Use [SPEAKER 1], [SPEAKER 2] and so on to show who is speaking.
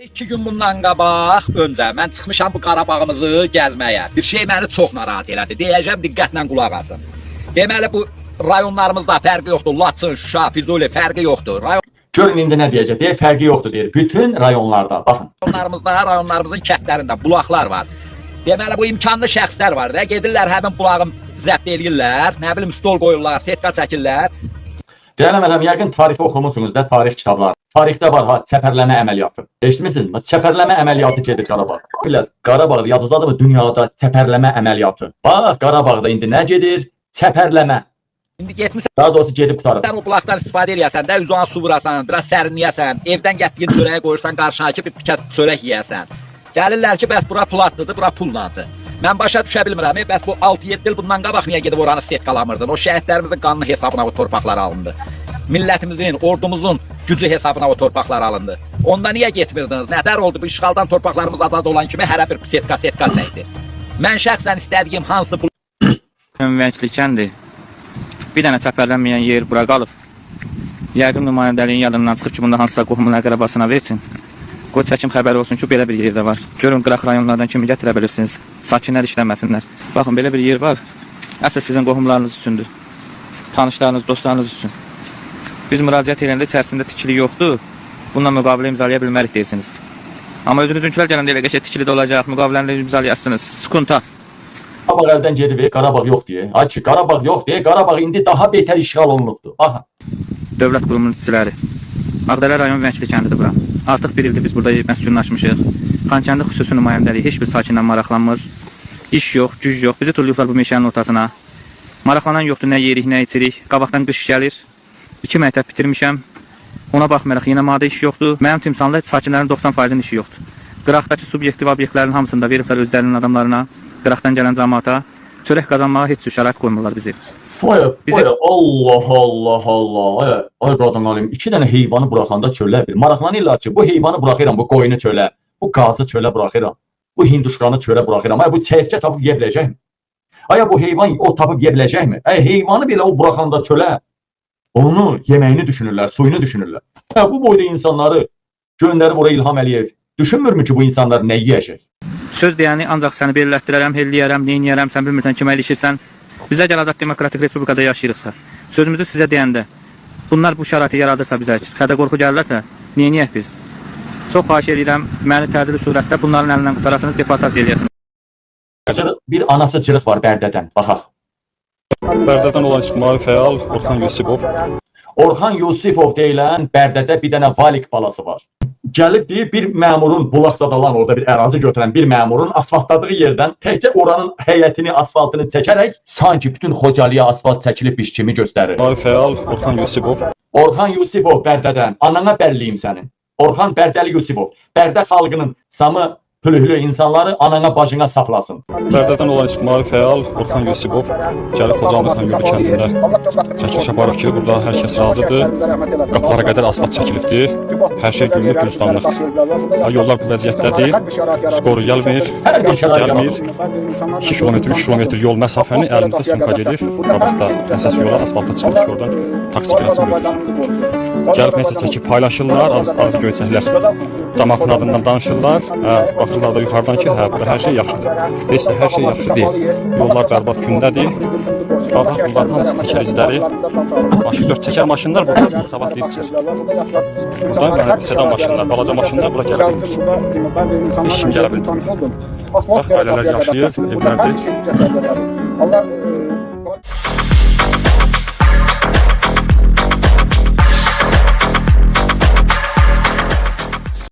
[SPEAKER 1] 2 gün bundan qabaq öncə mən çıxmışam bu Qarabağımızı gəzməyə. Bir şey məni çox narahat elədi. Deyəcəm, diqqətlə qulaq asın. Deməli, bu rayonlarımızda fərqi yoxdur. Laçın, Şuşa, Füzuli, fərqi yoxdur.
[SPEAKER 2] Görün indi nə deyəcək. Deyir, fərqi yoxdur deyir. Bütün rayonlarda. Baxın.
[SPEAKER 1] Rayonlarımızda, rayonlarımızın kəndlərində bulaqlar var. Deməli, bu imkanlı şəxslər var da, gedirlər həmin bulağın zəbt eləyirlər, nə bilim stol qoyurlar, setka çəkirlər.
[SPEAKER 2] Deyirəm ələm, yəqin tarixi oxumusunuz da, tarix kitabları. Tarixdə var ha, çəpərləmə əməliyyatı. Eşitmisiniz? Çəpərləmə əməliyyatı gedir Qarabağ. Millət, Qarabağda yadınızdadır mı dünyada çəpərləmə əməliyyatı? Bax, Qarabağda indi nə gedir? Çəpərləmə.
[SPEAKER 1] İndi getmisən
[SPEAKER 2] Daha doğrusu gedib qurtarıb.
[SPEAKER 1] o bulaqdan istifadə eləyəsən də, üzünə su vurasan, biraz sərinləyəsən, evdən gətirdiyin çörəyi qoyursan qarşına ki, bir tikə çörək yeyəsən. Gəlirlər ki, bəs bura platlıdır, bura pullandı. Mən başa düşə bilmirəm, bəs bu 6-7 il bundan qabaq niyə gedib oranı setkalamırdın? O şəhidlərimizin qanını hesabına o torpaqlar alındı. Millətimizin, ordumuzun gücü hesabına o torpaqlar alındı. Onda niyə getmirdiniz? Nətər oldu bu işğaldan torpaqlarımız azad olan kimi hərə bir setka setka çəkdi. Mən şəxsən istədiyim hansı
[SPEAKER 3] Vəngli kəndi. Bir dənə çəpərlənməyən yer bura qalıb. Yəqin nümayəndəliyin yadından çıxıb ki, bunda hansısa qohumun əqrəbasına versin. Qoy çəkim xəbəri olsun ki, belə bir yer də var. Görün qıraq rayonlardan kimi gətirə bilirsiniz. Sakinlər işləməsinlər. Baxın, belə bir yer var. Əsl sizin qohumlarınız üçündür. Tanışlarınız, dostlarınız üçün. Biz müraciət edəndə içərisində tikili yoxdur. Bununla müqavilə imzalaya bilmərik deyirsiniz. Amma özünüzünkülər gələndə elə qəşəng tikili də olacaq, müqaviləni də imzalayasınız. Skunta.
[SPEAKER 2] Qarabağ əldən gedib, Qarabağ yox deyə. Ay ki, Qarabağ yox deyə, Qarabağ indi daha betər işğal olunubdur. Baxın.
[SPEAKER 3] Dövlət qurumunun işçiləri. Ağdərə rayon Vəngli kəndidir bura. Artıq bir ildir biz burada məskunlaşmışıq. Xankəndi xüsusi nümayəndəliyi heç bir sakindən maraqlanmır. İş yox, güc yox. Bizi tullayıblar bu meşənin ortasına. Maraqlanan yoxdur, nə yeyirik, nə içirik. Qabaqdan qış gəlir. İki məktəb bitirmişəm. Ona baxmayaraq yenə maddi iş yoxdur. Mənim timsalımda sakinlərin 90%-nin işi yoxdur. Qıraqdakı subyektiv obyektlərin hamısını da veriblər özlərinin adamlarına, qıraqdan gələn camaata. Çörək qazanmağa heç cür şərait qoymurlar bizi.
[SPEAKER 2] Vay,
[SPEAKER 3] Bizi-
[SPEAKER 2] vay, Allah Allah Allah. Ay, ay qadın alim, iki dənə heyvanı buraxanda çölə bir maraqlanırlar ki, bu heyvanı buraxıram, bu qoyunu çölə, bu qazı çölə buraxıram, bu hinduşkanı çölə buraxıram. Ay bu çəyirtkə tapıb yeyə biləcəkmi? Ay bu heyvan o tapıb yeyə biləcəkmi? Ay heyvanı belə o buraxanda çölə onu yeməyini düşünürlər, suyunu düşünürlər. Hə, bu boyda insanları göndərib ora İlham Əliyev düşünmürmü ki, bu insanlar nə yeyəcək?
[SPEAKER 3] Söz deyəni ancaq səni belirlətdirərəm, helləyərəm, neyniyərəm, sən bilmirsən kimə ilişirsən. Bizə gəl Azad Demokratik Respublikada yaşayırıqsa, sözümüzü sizə deyəndə bunlar bu şəraiti yaradırsa bizə, xədə qorxu gəlirlərsə, neyniyək biz? Çox xahiş edirəm, məni təcili surətdə bunların əlindən qurtarasınız, deportasiya eləyəsiniz.
[SPEAKER 2] Bir anası cırıq var Bərdədən, baxaq.
[SPEAKER 4] Bərdədən olan ictimai fəal Orxan Yusifov
[SPEAKER 2] Orxan Yusifov deyilən Bərdədə bir dənə valik balası var. Gəlib deyir bir məmurun bulaq sadalan orada bir ərazi götürən bir məmurun asfaltladığı yerdən təkcə oranın həyətini, asfaltını çəkərək sanki bütün Xocalıya asfalt çəkilibmiş kimi göstərir.
[SPEAKER 4] ictimai fəal Orxan Yusifov
[SPEAKER 2] Orxan Yusifov Bərdədən, anana bəlliyim sənin. Orxan Bərdəli Yusifov. Bərdə xalqının samı pülüklü insanları anana bacına saflasın.
[SPEAKER 4] Bərdədən olan ictimai fəal Orxan Yusifov gəlib Xocalı Xangöllü kəndində çəkiliş aparıb ki, burada hər kəs razıdır. Qapılara qədər asfalt çəkilibdir. Hər şey günlük gülistanlıqdır. Ha, yollar bu vəziyyətdədir. Skoru gəlmir,
[SPEAKER 2] Hər bir
[SPEAKER 4] taksi
[SPEAKER 2] şərait
[SPEAKER 4] gəlmir. 2 kilometr, 3 kilometr yol məsafəni əlimizdə sumka gedir. Qabaqda əsas yola asfalta çıxır ki, oradan taksi gəlsin götürsün. Gəlib nəsə çəkib paylaşırlar, az az göyçəklər cəmaatın adından danışırlar. Hə, baxırlar da yuxarıdan ki, hə, burada hər şey yaxşıdır. Heç də hər şey yaxşı deyil. Yollar bərbad gündədir. Bax, bunların hamısı təkər izləri. Maşın dörd çəkər maşınlar burada sabahlıyıb çıxır. Buradan yəni sedan maşınlar, balaca maşınlar bura gələ bilmir. Heç kim gələ bilmir. Bax, ailələr yaşayır, evlərdir.
[SPEAKER 5] Allah